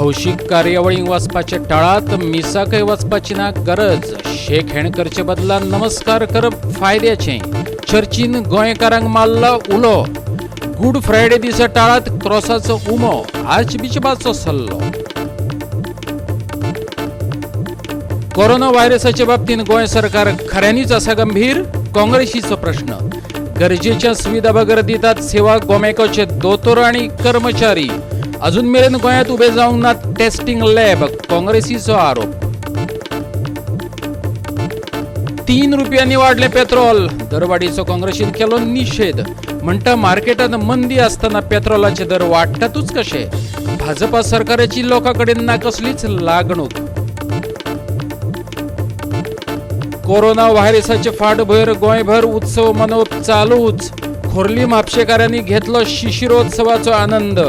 भौशीक कार्यावळींक वचपाचें टाळात, मिसाकय वचपाची ना गरज. शेक हँड करचे बदला नमस्कार करप फायद्याचें. चर्चीन गोंयकारांक मारला उलो. गुड फ्रायडे दिसा टाळात क्रॉसाचो उमो, आर्चबिशपाचो सल्लो. कोरोना व्हायरसाच्या बाबतींत गोंय सरकार खऱ्यांनीच आसा गंभीर, काँग्रेसीचो प्रश्न. गरजेच्या सुविधा बगर दितात सेवा गोमेकोचे दोतोर आनी कर्मचारी. अजून मेरेन गोंयांत उबे जावंक ना टेस्टिंग लॅब, काँग्रेसीचो आरोप. 3 रुपयांनी वाडलें पेट्रोल, दरवाडीचो काँग्रेसीन केलो निशेध. म्हणटा मार्केटांत मंदी आसतना पेट्रोलाचे दर वाडटातूच कशे? भाजपा सरकाराची लोकां कडेन ना कसलीच लागणूक. कोरोना व्हायरसाचे फाटभुंयेर गोंयभर उत्सव मनोवप चालूच. खोर्ली म्हापशेकारांनी घेतलो शिशिरोत्सवाचो आनंद.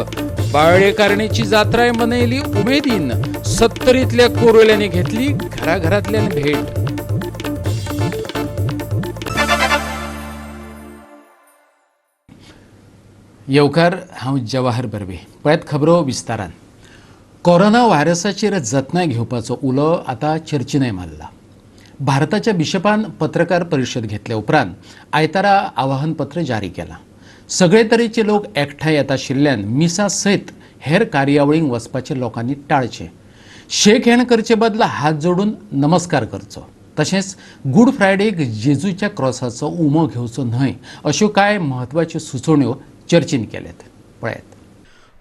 बाळेकारणीची जात्राय मनयली उमेदीन. 70तल्या कोरोल्यांनी घेतली घराघरांतल्यान भेट. येवकार, हांव जवाहर बर्वे. पळयात खबरो विस्तारान. कोरोना व्हायरसाचेर जतनाय घेवपाचो उलो आतां चर्चीनय मारला. भारताच्या बिशपान पत्रकार परिशद घेतल्या उपरांत आयतारा आवाहनपत्र जारी केलां. सगळे तरेचे लोक एकठांय येत आशिल्ल्यान मिसा सयत हेर कार्यावळींक वचपाचें लोकांनी टाळचें. शेक हँड करचे बदला हात जोडून नमस्कार करचो. तशेंच गुड फ्रायडेक जेजूच्या क्रॉसाचो उमो घेवचो न्हय, अश्यो कांय म्हत्वाच्यो सुचोवण्यो चर्चीन केल्यात. पळयात.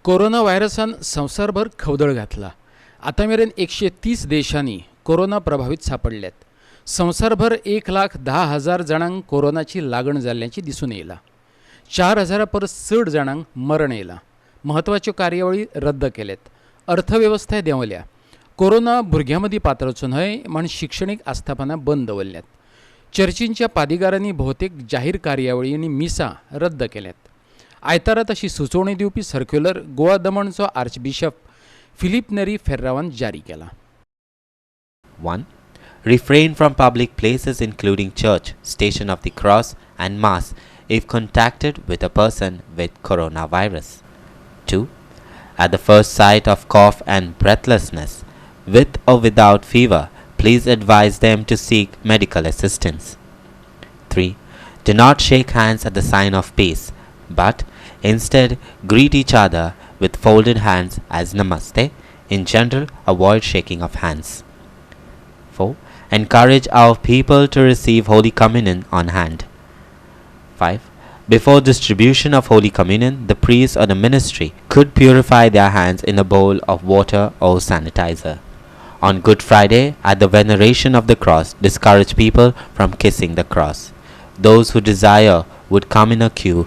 कोरोना व्हायरसान संवसारभर खवदळ घातला. आतां मेरेन 130 देशांनी कोरोना प्रभावीत सापडल्यात. संवसारभर 1,10,000 जाणांक कोरोनाची लागण जाल्ल्याची दिसून येयला. 4,000 परस चड जाणांक मरण येयलां. म्हत्वाच्यो कार्यावळी रद्द केल्यात. अर्थवेवस्था देंवल्या. कोरोना भुरग्यां मदीं पातळचो न्हय म्हण शिक्षणीक आस्थापनां बंद दवरल्यात. चर्चींच्या पादिगारांनी भोवतेक जाहीर कार्यावळी आनी मिसां रद्द केल्यात. आयतारा तशी सुचोवणी दिवपी सर्क्युलर गोवा दमणचो आर्चबिशप फिलीप नेरी फेर्रावान जारी केला. 1. Refrain from public places including church, station of the cross and mass if contacted with a person with coronavirus. 2. At the first sight of cough and breathlessness, with or without fever, please advise them to seek medical assistance. 3. Do not shake hands at the sign of peace, but instead greet each other with folded hands as namaste. In general, avoid shaking of hands. 4. Encourage our people to receive Holy Communion on hand. 5. Before distribution of Holy Communion, the priest or the ministry could purify their hands in a bowl of water or sanitizer. On Good Friday, at the veneration of the cross, discourage people from kissing the cross. Those who desire would come in a queue,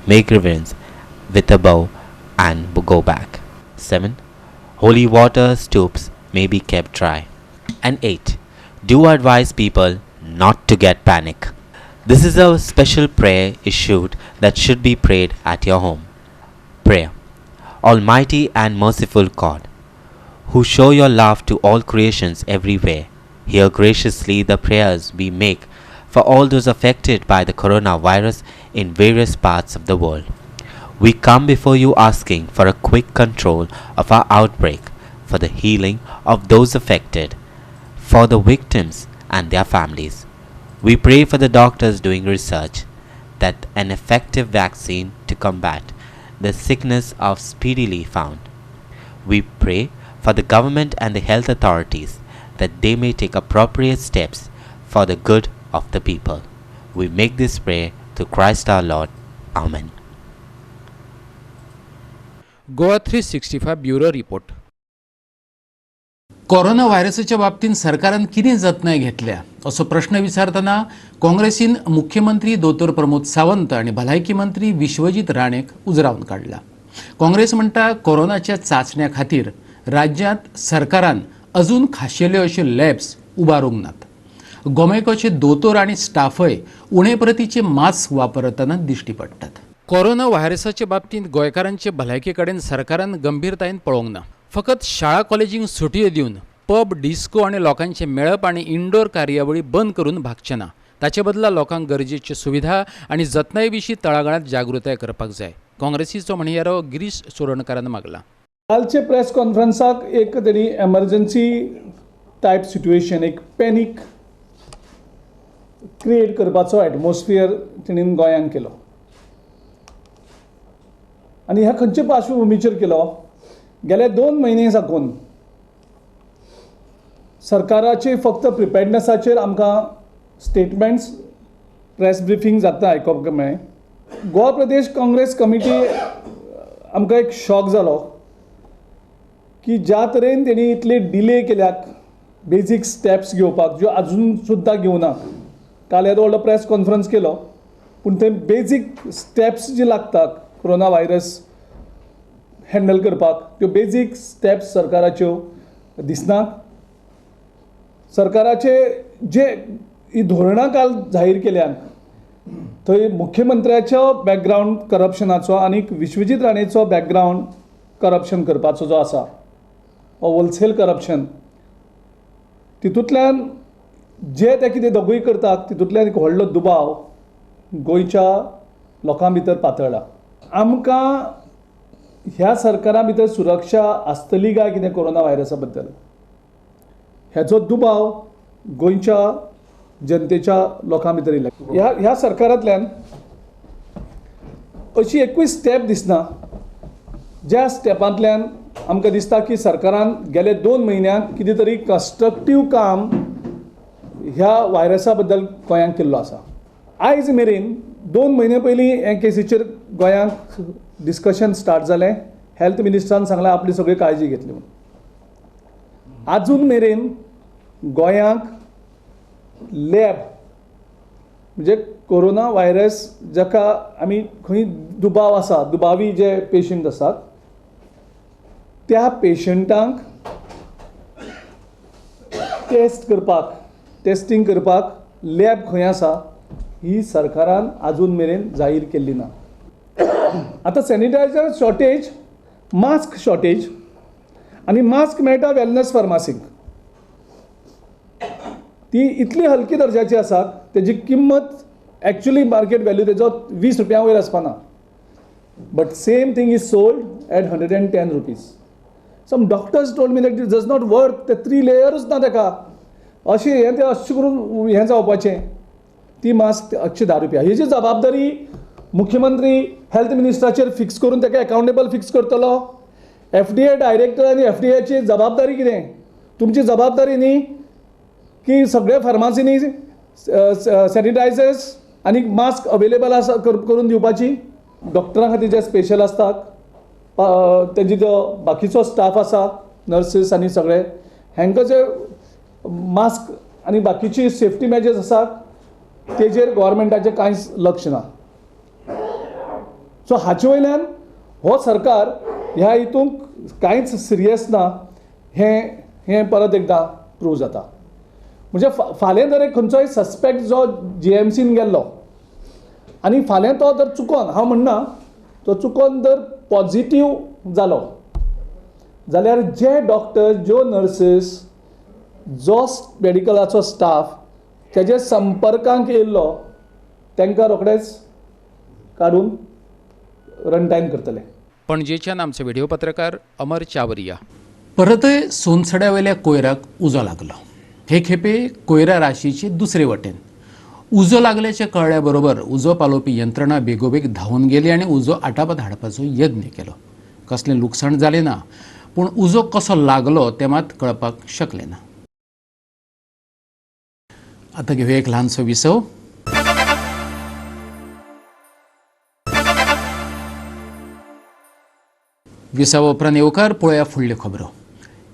make reverence with a bow and go back. 7. Holy water stoops may be kept dry. And 8. Do advise people not to get panic. This is a special prayer issued that should be prayed at your home. Prayer. Almighty and merciful God, who show your love to all creations everywhere, hear graciously the prayers we make for all those affected by the coronavirus in various parts of the world. We come before you asking for a quick control of our outbreak, for the healing of those affected, for the victims and their families. We pray for the doctors doing research that an effective vaccine to combat the sickness is speedily found. We pray for the government and the health authorities that they may take appropriate steps for the good of the people. We make this prayer through Christ our Lord. Amen. Goa 365 bureau report. Corona व्हायरसाच्या बाबतींत सरकारान कितें जतनाय घेतल्या असो प्रश्न विचारतना काँग्रेसीन मुख्यमंत्री दोतोर प्रमोद सावंत आनी भलायकी मंत्री विश्वजीत राणेक उजरावन काडला. काँग्रेस म्हणटा कोरोनाच्या चांचण्या खातीर राज्यांत सरकारान अजून खाशेल्यो अश्यो लॅब्स उबारूंक नात. गोमेकोचे दोतोर आनी स्टाफय उणे प्रतीचे मास्क वापरतना दिश्टी पडटात. कोरोना व्हायरसाच्या बाबतींत गोंयकारांचे भलायके कडेन सरकारान गंभीरतायेन पळोवंक ना. फकत शाळा कॉलेजींक सुटयो दिवन पब, डिस्को आनी लोकांचे मेळप आनी इनडोर कार्यावळी बंद करून भागचें ना. ताचे बदला लोकांक गरजेच्यो सुविधा आनी जतनाये विशीं तळागाळांत जागृताय करपाक जाय, काँग्रेसीचो म्हणयारो गिरीश चोडणकारान मागला. कालचे प्रेस कॉन्फरन्साक एक तरी एमर्जन्सी टायप सिट्युएशन, एक पॅनीक क्रिएट करपाचो एटमॉस्फियर तेणीन गोंयांत केलो. आनी ह्या खंयचे पार्श्वभुमीचेर केलो? गेले 2 म्हयने साकून सरकाराचे फक्त प्रिपेडनेसाचेर आमकां स्टेटमेंट्स, प्रेस ब्रिफींग जाता आयकूंक मेळ्ळें. गोवा प्रदेश काँग्रेस कमिटी आमकां एक शॉक जालो की ज्या तरेन तेणी इतले डिले केल्यात बेजीक स्टेप्स घेवपाक, ज्यो आजून सुद्दां घेवना. काल येदो व्हडलो प्रेस कॉन्फरन्स केलो, पूण ते बेजीक स्टेप्स जे लागतात कोरोना व्हायरस हँडल करपाक, त्यो बेजीक स्टेप्स सरकाराच्यो दिसनात. सरकाराचे जे ही धोरणां काल जाहीर केल्यात थंय मुख्यमंत्र्याचो बॅकग्रावंड करप्शनाचो आनी विश्वजीत राणेचो बॅकग्रावंड करप्शन करपाचो जो आसा, होलसेल करप्शन, तितूंतल्यान जे ते कितें दोगूय करतात तितूंतल्यान एक व्हडलो दुबाव गोंयच्या लोकां भितर पातळ्ळा. आमकां ह्या सरकारा भितर सुरक्षा आसतली काय कितें कोरोना व्हायरसा बद्दल, हेचो दुबाव गोंयच्या जनतेच्या लोकां भितर येयला. ह्या सरकारांतल्यान अशी एकूय स्टेप दिसना ज्या स्टेपांतल्यान आमकां दिसता की सरकारान गेले 2 म्हयन्यांक कितें तरी कन्स्ट्रक्टीव काम ह्या व्हायरसा बद्दल गोंयांत केल्लो आसा. आयज मेरेन 2 म्हयने पयलीं हे केसीचेर गोंयांत डिस्कशन स्टार्ट जालें. हेल्थ मिनिस्टरान सांगलें आपली सगळी काळजी घेतली म्हणून. आजून मेरेन गोंयांक लॅब म्हणजे कोरोना व्हायरस जाका आमी खंय दुबाव आसा, दुबावी जे पेशंट आसात त्या पेशंटांक टेस्ट करपाक, टेस्टिंग करपाक लॅब खंय आसा ही सरकारान आजून मेरेन जाहीर केल्ली ना. आतां सॅनिटायझर शॉर्टेज, मास्क शॉर्टेज, आनी मास्क मेळटा वेलनस फार्मासीक, ती इतली हलकी दर्जाची आसा तेजी किंमत एक्चुअली मार्केट व्हॅल्यू तेजो 20 रुपया वयर आसपाना, but same thing is sold at 110 rupees. Some doctors told me that it does not work, ते 3 लेयरूच ना तेका, अशें हें तें अशें करून हें जावपाचें. ती मास्क 110 रुपया. हेजी जबाबदारी मुख्यमंत्री हेल्थ मिनिस्टराचेर फिक्स करून तेका एकाउंटेबल फिक्स करतलो. FDA director आनी FDAची जबाबदारी कितें? तुमची जबाबदारी न्ही की सगळ्या फार्मासींनी सॅनिटायझर्स आनी मास्क अवेलेबल आसा करून दिवपाची. डॉक्टरां खातीर जे स्पेशल आसतात तेजी जो बाकीचो स्टाफ आसा, नर्सीस आनी सगळे, हांकां जे मास्क आनी बाकीची सेफ्टी मेजर्स आसात तेजेर गव्हर्मेंटाचें कांयच लक्ष ना. सो हाचे वयल्यान हो सरकार ह्या हितूंक कांयच सिरियस ना हें हें परत एकदां प्रूव जाता. म्हणजे फाल्यां जर एक खंयचोय सस्पेक्ट जो GMCन गेल्लो आनी फाल्यां तो जर चुकोन, हांव म्हणना, तो चुकोन जर पॉझिटीव जालो जाल्यार जे डॉक्टर, ज्यो नर्सीस, जो मेडिकलाचो स्टाफ तेजे संपर्कांक येयल्लो तांकां रोखडेच काडून रंटायन करतले. पणजेच्यान आमचे व्हिडिओ पत्रकार अमर चावरिया. परतय सोनसड्यावेल्या कोयराक उजो लागलो. हे खेपे कोयरा राशीचे दुसरे वटेन उजो लागल्याचे कळ्ळ्या बरोबर उजो पालोवपी यंत्रणा बेगोबेग धांवून गेली आनी उजो आटापात हाडपाचो यत्न केलो. कसलें लुकसाण जालें ना, पूण उजो कसो लागलो तें मात कळपाक शकलें ना. आतां घेवया एक ल्हानसो विसव. विसावा उपरांत येवकार पळोवया फुडल्यो खबरो.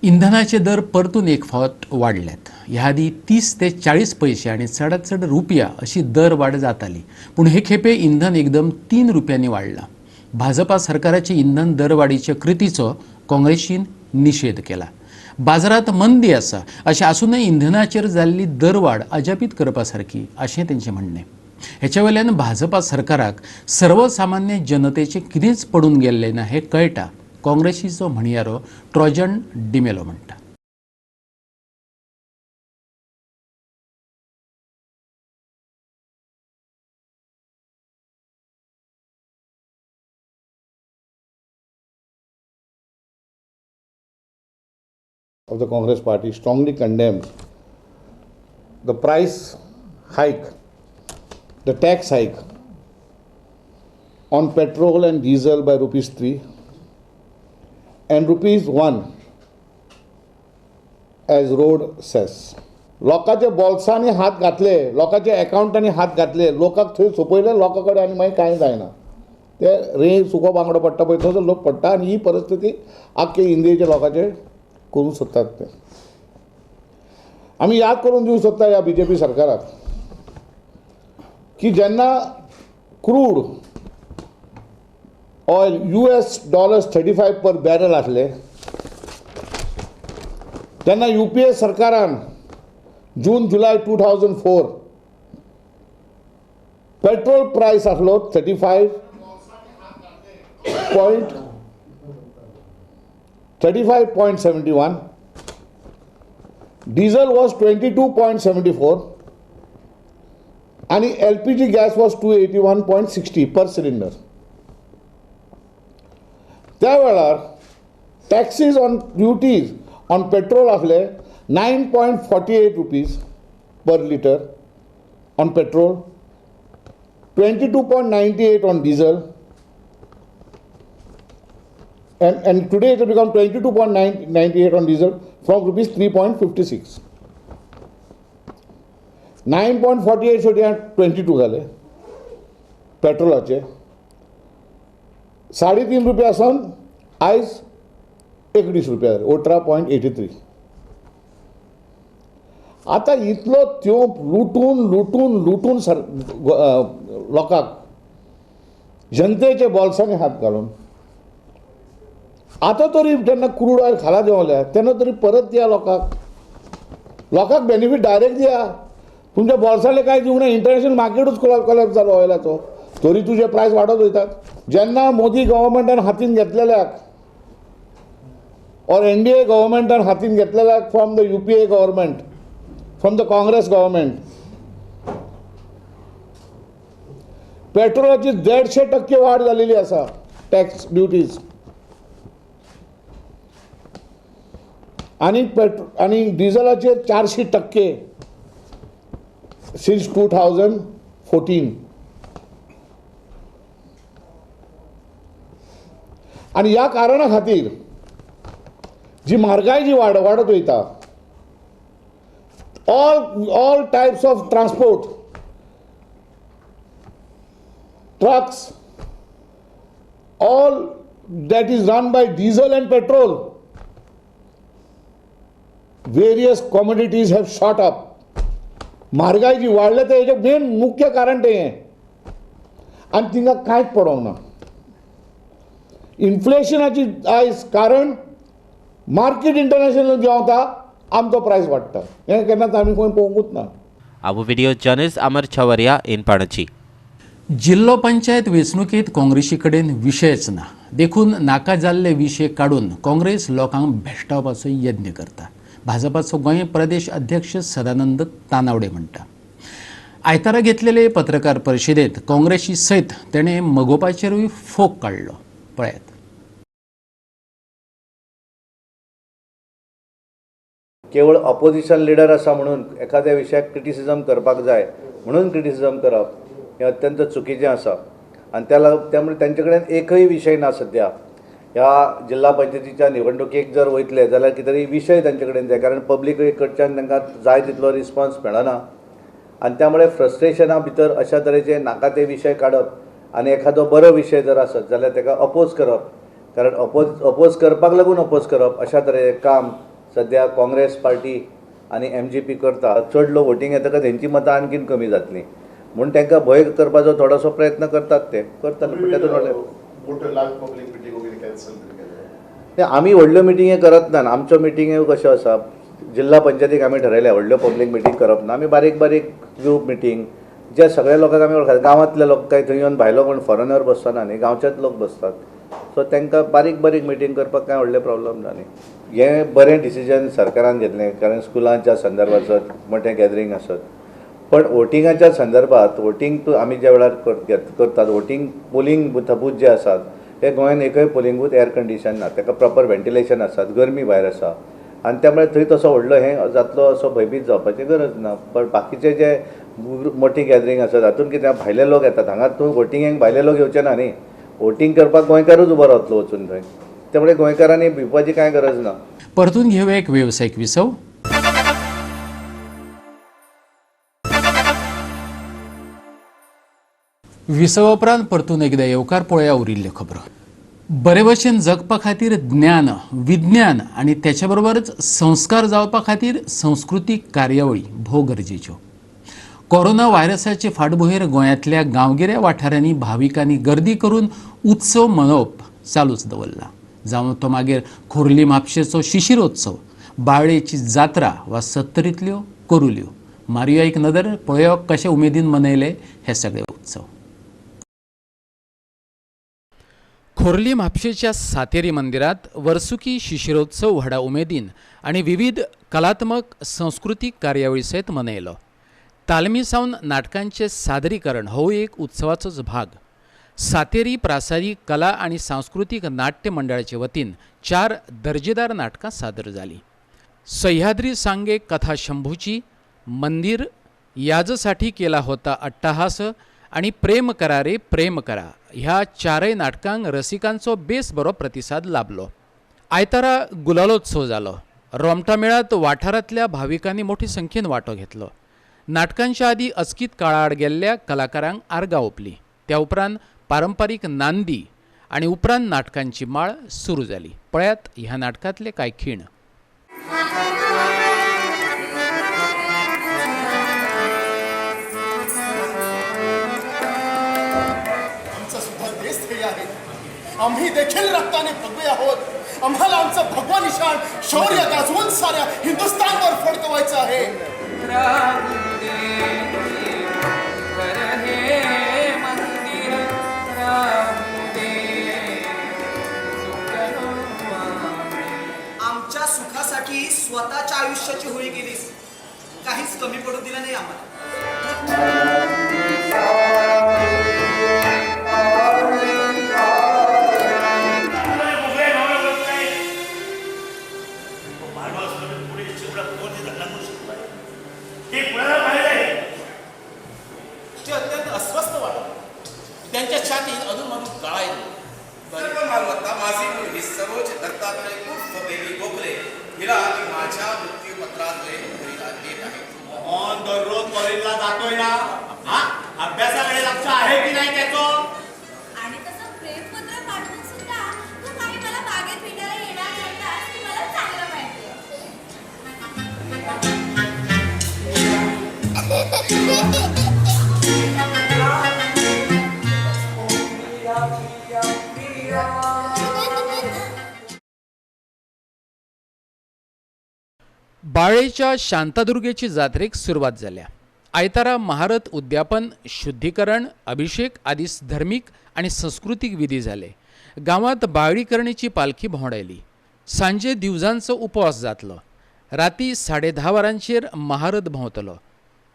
इंधनाचे दर परतून एक फावट वाडल्यात. ह्या आदी 30 ते 40 पयशे आनी चडांत चड रुपया अशी दर वाड जाताली, पूण हे खेपे इंधन एकदम 3 रुपयांनी वाडलां. भाजपा सरकाराचे इंधन दरवाडीच्या कृतीचो काँग्रेसीन निशेध केला. बाजारात मंदी आसा अशें आसूनय इंधनाचेर जाल्ली दरवाड अजापीत करपा सारकी अशें तेंचें म्हणणें. हेच्या वयल्यान भाजपा सरकाराक सर्वसामान्य जनतेचें कितेंच पडून गेल्लें ना हें कळटा, काँग्रेसीचो म्हणयारो ट्रोजन डिमेलो म्हणटा. of the Congress Party strongly condemns the price hike, the tax hike on petrol and diesel by rupees 3 and rupees 1 as road cess. लोकांच्या बोल्सांनी हात घातले, लोकांच्या अकाउंटांनी हात घातले, लोकांक थंय सोंपयले, लोकां कडेन आनी मागीर कांय जायना. ते रे सुको बांगडो पडटा पळय तसो लोक पडटा आनी ही परिस्थिती आख्खे इंडियेच्या लोकांचे करूंक सोदतात. ते आमी याद करून दिवंक सोदता ह्या बीजेपी सरकाराक की जेन्ना crude oil US dollars 35 per barrel आसले तेन्ना यूपीए सरकारान जून जुलय 2004 पेट्रोल प्रायस आसलो 35.71, डिझल वॉज 22.74 आनी LPG gas was 281.60 per cylinder. त्या वेळार taxes on duties on petrol आसले 9.48 rupees per litre on petrol, 22.98 on diesel, and today it has become 22.98 on diesel from rupees 3.56. 9.48 सोडी 22 जाले पेट्रोलाचे, 3.5 रुपया आसून आयज 19 रुपया जाले, 18.83. आतां इतलो त्योप लुटून लुटून लुटून सर लोकांक जनतेच्या बोल्सांनी हात घालून आतां तरी जेन्ना क्रूड ऑयल खाला देंवल्या तेन्ना तरी परत दिया लोकांक, लोकांक बेनिफीट डायरेक्ट दिया. तुमच्या बोल्सांतले कांय दिवंक ना, इंटरनॅशनल मार्केटूच कोलॅप्स जालो ऑयलाचो, तरी तुजे प्रायस वाडत वयतात. जेन्ना मोदी गव्हर्मेंटान हातीन घेतलेल्याक ऑर एनडीए गव्हर्मेंटान हातीन घेतलेल्याक from the UPA government, from the Congress government, पेट्रोलाची 150% वाड जालेली आसा, टॅक्स ड्युटीज, आनी आनी डिझलाचेर 400% सिन्स 2014. आनी ह्या कारणा खातीर जी म्हारगाय जी वाडत वयता, all types of transport, trucks, all that is run by diesel and petrol, various commodities have shot up. म्हारगाय जी वाडल्या ते हेजें मेन मुख्य कारण तें हें, आनी तिंगा कांयच पडोंक ना. इन्फ्लेशनाची आयज कारण मार्केट इंटरनॅशनल देंवता, आमचो प्रायस वाडटा, हें केन्नाच आमी खंय पळोवंकूच ना. Our video journalist Amar Chavaria in Panaji. जिल्लो पंचायत वेंचणुकेंत काँग्रेसी कडेन विशयच ना, देखून नाका जाल्ले विशय काडून काँग्रेस लोकांक भेश्टावपाचो यत्न करता. भाजपाचो गोंय प्रदेश अध्यक्ष सदानंद तानावडे म्हणटा. आयतारा घेतलेले पत्रकार परिशदेंत काँग्रेसी सयत तेणें मगोपाचेरूय फोग काडलो. पळयात. केवळ ऑपोजिशन लिडर आसा म्हणून एखाद्या विशयाक क्रिटिसिजम करपाक जाय म्हणून क्रिटिसिजम करप हें अत्यंत चुकीचें आसा. आनी त्यामुळे तांचे कडेन एकय विशय ना सद्या. ह्या जिल्हा पंचायतीच्या निवडणुकेक जर वयतले जाल्यार कितें तरी विशय तांचे कडेन जाय, कारण पब्लीक कडच्यान तांकां जाय तितलो रिस्पॉन्स मेळना आनी त्यामुळे फ्रस्ट्रेशना भितर अशा तरेचे नाका ते विशय काडप आनी एखादो बरो विशय जर आसत जाल्यार ताका अपोज करप, कारण अपोज करपाक लागून अपोज करप अशा तरेचें काम सद्या काँग्रेस पार्टी आनी एमजीपी करता. चड लोक वोटींग येतकच हेंची मतां आणखीन कमी जातली म्हूण तांकां भंय करपाचो थोडोसो प्रयत्न करतात ते करतले. पूण तातूंत आमी व्हडल्यो मिटिंगे करत ना. आमच्यो मिटिंग्यो कश्यो आसा, जिल्हा पंचायतीक आमी ठरयल्या व्हडल्यो पब्लीक मिटींग करप ना. आमी बारीक बारीक ग्रूप मिटींग ज्या सगळ्या लोकांक आमी वळखतात, गांवांतले लोक काय थंय येवन भायलो कोण फॉरेनर बसना न्ही, गांवचेच लोक बसतात. सो तांकां बारीक बारीक मिटींग करपाक कांय व्हडलें प्रॉब्लम ना न्ही. हें बरें डिसिजन सरकारान घेतलें, कारण स्कुलांच्या संदर्भात आसत, मोठें गॅदरींग आसत, पण वोटिंगाच्या संदर्भात वोटींग तूं आमी ज्या वेळार करतात वोटींग पोलिंग बूथ जे आसात ते गोंयान एकय पोलिंग बूथ एयर कंडिशन ना, ताका प्रॉपर व्हेंटिलेशन आसात, गरमी भायर आसा. आनी त्यामुळे थंय तसो व्हडलो हें जातलो असो भंयभीत जावपाची गरज ना. पण बाकीचे जे मोठी गॅदरींग आसा तातूंत कितें भायले लोक येतात, हांगा तूं वोटिंगेक भायले लोक येवचे ना न्ही, वोटींग करपाक गोंयकारूच उबो रावतलो वचून थंय, त्यामुळे गोंयकारांनी भिवपाची कांय गरज ना. परतून घेऊया एक वेवसायिक विसव. विसवा उपरांत परतून एकदा येवकार पळोवया उरिल्ल्यो खबरो. बरे भशेन जगपा खातीर ज्ञान, विज्ञान आनी त्याच्या बरोबरच संस्कार जावपा खातीर संस्कृतीक कार्यावळी भोव गरजेच्यो. कोरोना व्हायरसाचे फाटभुंयेर गोंयांतल्या गांवगिऱ्या वाठारांनी भाविकांनी गर्दी करून उत्सव मनोवप चालूच दवरला. जावं तो मागीर खोर्ली म्हापशेचो शिशिरोत्सव, बाळेची जात्रा वा सत्तरींतल्यो कोरुल्यो. मारया एक नदर, पळोवया कशे उमेदीन मनयले हे सगळे उत्सव. खोर्ली म्हापशेच्या सातेरी मंदिरात वर्सुकी शिशिरोत्सव व्हडा उमेदीन आनी विविध कलात्मक संस्कृतीक कार्यावळी सयत मनयलो. तालमी सावन नाटकांचें सादरीकरण हो एक उत्सवाचोच भाग. सातेरी प्रासारी कला आनी सांस्कृतीक नाट्य मंडळाचे वतीन 4 दर्जेदार नाटकां सादर जालीं. सह्याद्री सांगे कथा शंभूची, मंदिर, याजसाठी केला होता अट्टाहास आनी प्रेम करा रे प्रेम करा ह्या 4 नाटकांक रसिकांचो बेस बरो प्रतिसाद लाभलो. आयतारा गुलालोत्सव जालो. रोमटा मेळांत वाठारांतल्या भाविकांनी मोठी संख्येन वांटो घेतलो. नाटकांच्या आदी अचकीत काळाआड गेल्ल्या कलाकारांक आर्गां ओंपली. त्या उपरांत पारंपारीक नांदी आनी उपरांत नाटकांची माळ सुरू जाली. पळयात ह्या नाटकांतले कांय खीण. आम्ही देखील रक्ताने भगवे आहोत. आम्हाला आमचं भगवा निशाण शौर्य गाजवून साऱ्या हिंदुस्थानवर फडकवायचं आहे. आमच्या सुखासाठी स्वतःच्या आयुष्याची होळी केलीस, काहीच कमी पडू दिलं नाही आम्हाला. ते अत्यंत अस्वस्थ वाटत, त्यांच्या छातीत अधूनमधून गळा येतो. सर्व मालमत्ता माझी मुलगी सरोज दत्तात्रय उर्फ बेबी गोखले हिला मी माझ्या मृत्यूपत्राद्वारे घरी देत आहे. मोहन दररोज कॉलेजला जातोय ना, हा अभ्यासाकडे लक्ष आहे की नाही त्याचं? आणि तसं प्रेमपत्र पाठवून सुद्धा तू काही मला बागेत भेटायला येणार नव्हतास हे मला चांगलं माहिती आहे. बाळेच्या शांतादुर्गेची जात्रेक सुरवात जाल्या. आयतारा महारथ उद्यापन, शुद्धीकरण, अभिषेक आदी धर्मीक आनी संस्कृतीक विधी जाले. गांवांत बाळीकरणीची पालखी भोंवडायली. सांजे दिवजांचो उपवास जातलो. राती 10:30 वरांचेर महारथ भोंवतलो.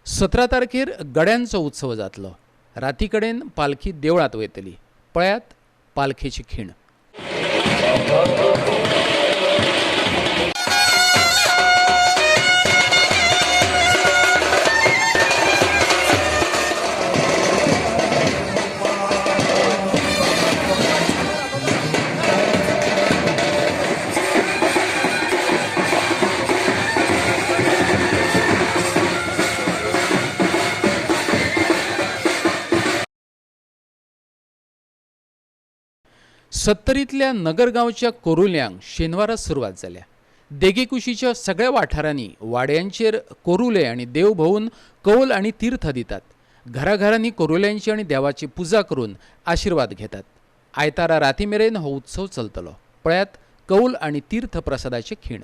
17 तारखेर गड्यांचो उत्सव जातलो. राती कडेन पालखी देवळांत वयतली. पळयात पालखेची खीण. सत्तरींतल्या नगरगांवच्या कोरुल्यांक शेनवारा सुरवात जाल्या. देगेकुशीच्या सगळ्या वाठारांनी वाड्यांचेर कोरुले आनी देव भोवून कौल आनी तीर्थ दितात. घराघरांनी कोरुल्यांची आनी देवाची पुजा करून आशिर्वाद घेतात. आयतारा राती मेरेन हो उत्सव चलतलो. पळयात कौल आनी तीर्थ प्रसादाचे खीण.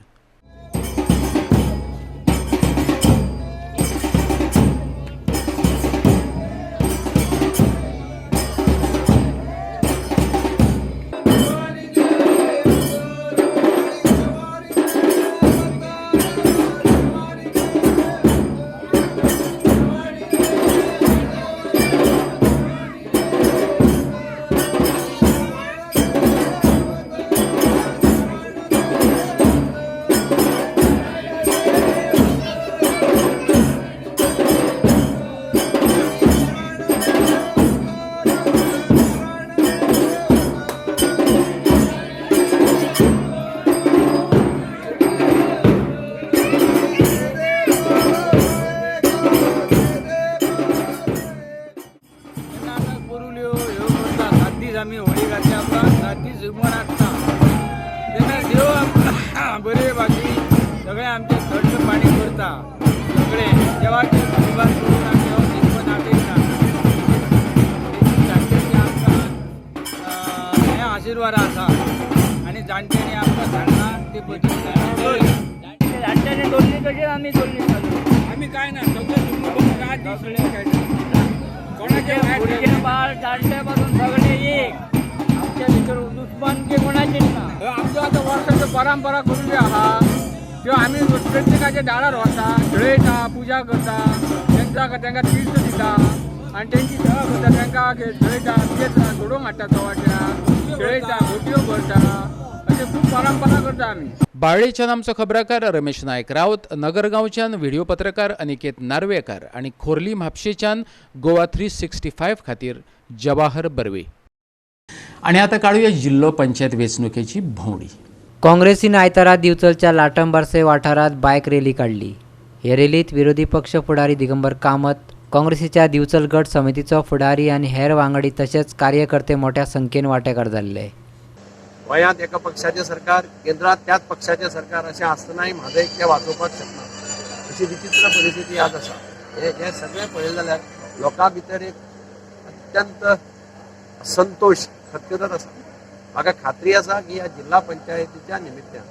सगळें आमचें थंड पाणी करता, सगळें देवाचे आशिर्वाद करून आमी हो दिसपन आठयता. जाणट्यांनी आमकां हे आशिर्वाद आसा आनी जाणट्यांनी आमकां धाडला ते पद्दतीन जाणट्यांनी दवरली तशीच आमी दवरली चालू. आमी कांय ना, सगळें रात दीस सगळें खेळटा. कोणाचें भुरगे बाळ जाणटे पासून सगळे एक, आमच्या भितर दुस्मानकी कोणाचीच ना. आमच्यो आतां वर्साच्यो परंपरा करून आहा त्यो आमी प्रत्येकाच्या दारार वता, खेळयता, पुजा करता, तांकां तीर्थ दिता आनी तेंची सेवा करता. तांकां खेळयता, सोडून हाडटा, चवाट्या खेळयता, गोटयो करता, अशें खूब परंपरा करता आमी. बाळ्ळेच्यान आमचो खबराकार रमेश नायक रावत, नगरगांवच्यान व्हिडिओ पत्रकार अनिकेत नार्वेकार आनी खोर्ली म्हापशेच्यान गोवा 365 खातीर जवाहर बर्वे. आनी आतां काडुया जिल्लो पंचायत वेंचणुकेची भोंवडी. काँग्रेसीन आयतारा दिवचलच्या लाटंबार्से वाठारांत बायक रॅली काडली. हे रॅलींत विरोधी पक्ष फुडारी दिगंबर कामत, काँग्रेसीच्या दिवचल गट समितीचो फुडारी आनी हेर वांगडी तशेंच कार्यकर्ते मोठ्या संख्येन वांटेकार जाल्ले. गोंयांत एका पक्षाचें सरकार, केंद्रांत त्याच पक्षाचें सरकार अशें आसतनाय म्हादय ते वाचोवपाक शकना अशी विचित्र परिस्थिती आज आसा. हे सगळें पळयलें जाल्यार लोकां भितर एक अत्यंत असंतोश खतखतत आसा. म्हाका खात्री आसा की ह्या जिल्हा पंचायतीच्या निमित्तान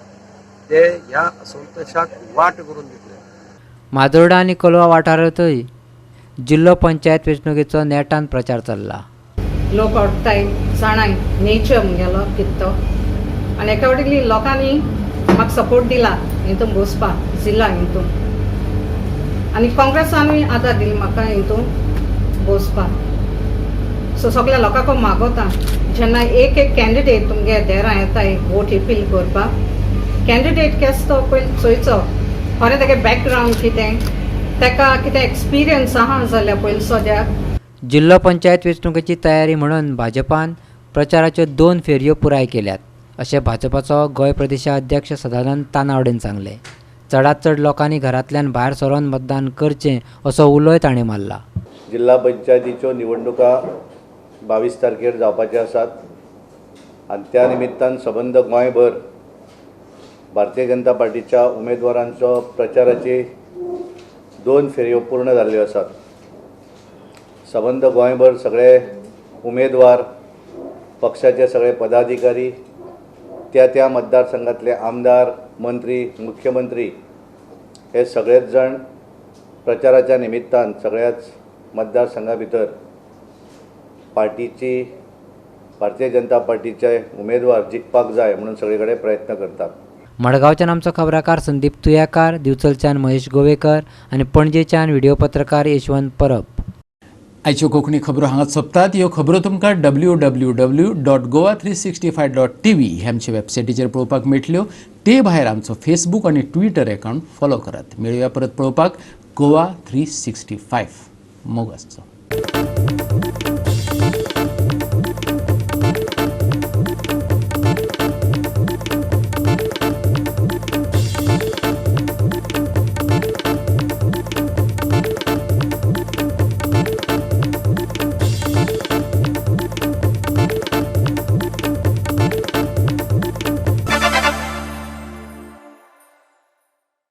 ते ह्या असंतोशाक वाट करून दितले. माजोर्डा आनी कोलवा वाठारांतूय जिल्लो पंचायत वेंचणुकेचो नेटान प्रचार चल्ला. लोक ओडटाय जाणाय नेचर मुगेलो कितें तो आनी एका लोकांनी म्हाका सपोर्ट दिला हितून बसपा जिल्ला हितून आनी काँग्रेसानूय आदार दिला म्हाका हितून बसपा. सो सगल्या लोकांक मागोता जेन्ना एक एक कॅन्डिडेट तुमगे देरां येताय वोट अपील करपाक, कॅन्डिडेट केसो तो पयलीं चोयचो, खरें तेगे बॅकग्रावंड कितें, तेका कितें एक्सपिरियन्स आहा जाल्यार पयलीं सद्याक. जिल्लो पंचायत वेंचणुकेची तयारी म्हणून भाजपान प्रचाराच्यो 2 फेरयो पुराय केल्यात अशें भाजपाचो गोंय प्रदेशाध्यक्ष सदानंद तानावडेन सांगलें. चडांत चड लोकांनी घरांतल्यान भायर सरून मतदान करचें असो उलोय ताणें मारला. जिल्हा पंचायतीच्यो निवडणुका 22 तारखेर जावपाच्यो आसात आनी त्या निमित्तान सबंद गोंयभर भारतीय जनता पार्टीच्या उमेदवारांचो प्रचाराची 2 फेरयो पूर्ण जाल्ल्यो आसात. सबंद गोंयभर सगळे उमेदवार, पक्षाचे सगळे पदाधिकारी, त्या त्या मतदारसंघातले आमदार, मंत्री, मुख्यमंत्री हे सगळेच जाण प्रचाराच्या निमित्तान सगळ्याच मतदारसंघा भितर पार्टीची, भारतीय जनता पार्टीचे उमेदवार जिखपाक जाय म्हणून सगळे कडेन प्रयत्न करतात. मडगांवच्यान आमचो खबराकार संदीप तुयाकार, दिवचलच्यान महेश गोवेकर आनी पणजेच्यान व्हिडिओ पत्रकार यशवंत परब. आयच्यो कोंकणी खबरो हांगा सोंपतात. ह्यो खबरो तुमकां www.goa365.tv ह्या आमच्या वेबसायटीचेर पळोवपाक मेळटल्यो. ते भायर आमचो फेसबूक आनी ट्विटर अकावंट फॉलो करात. मेळुया परत पळोवपाक गोवा 365. मोग आसचो.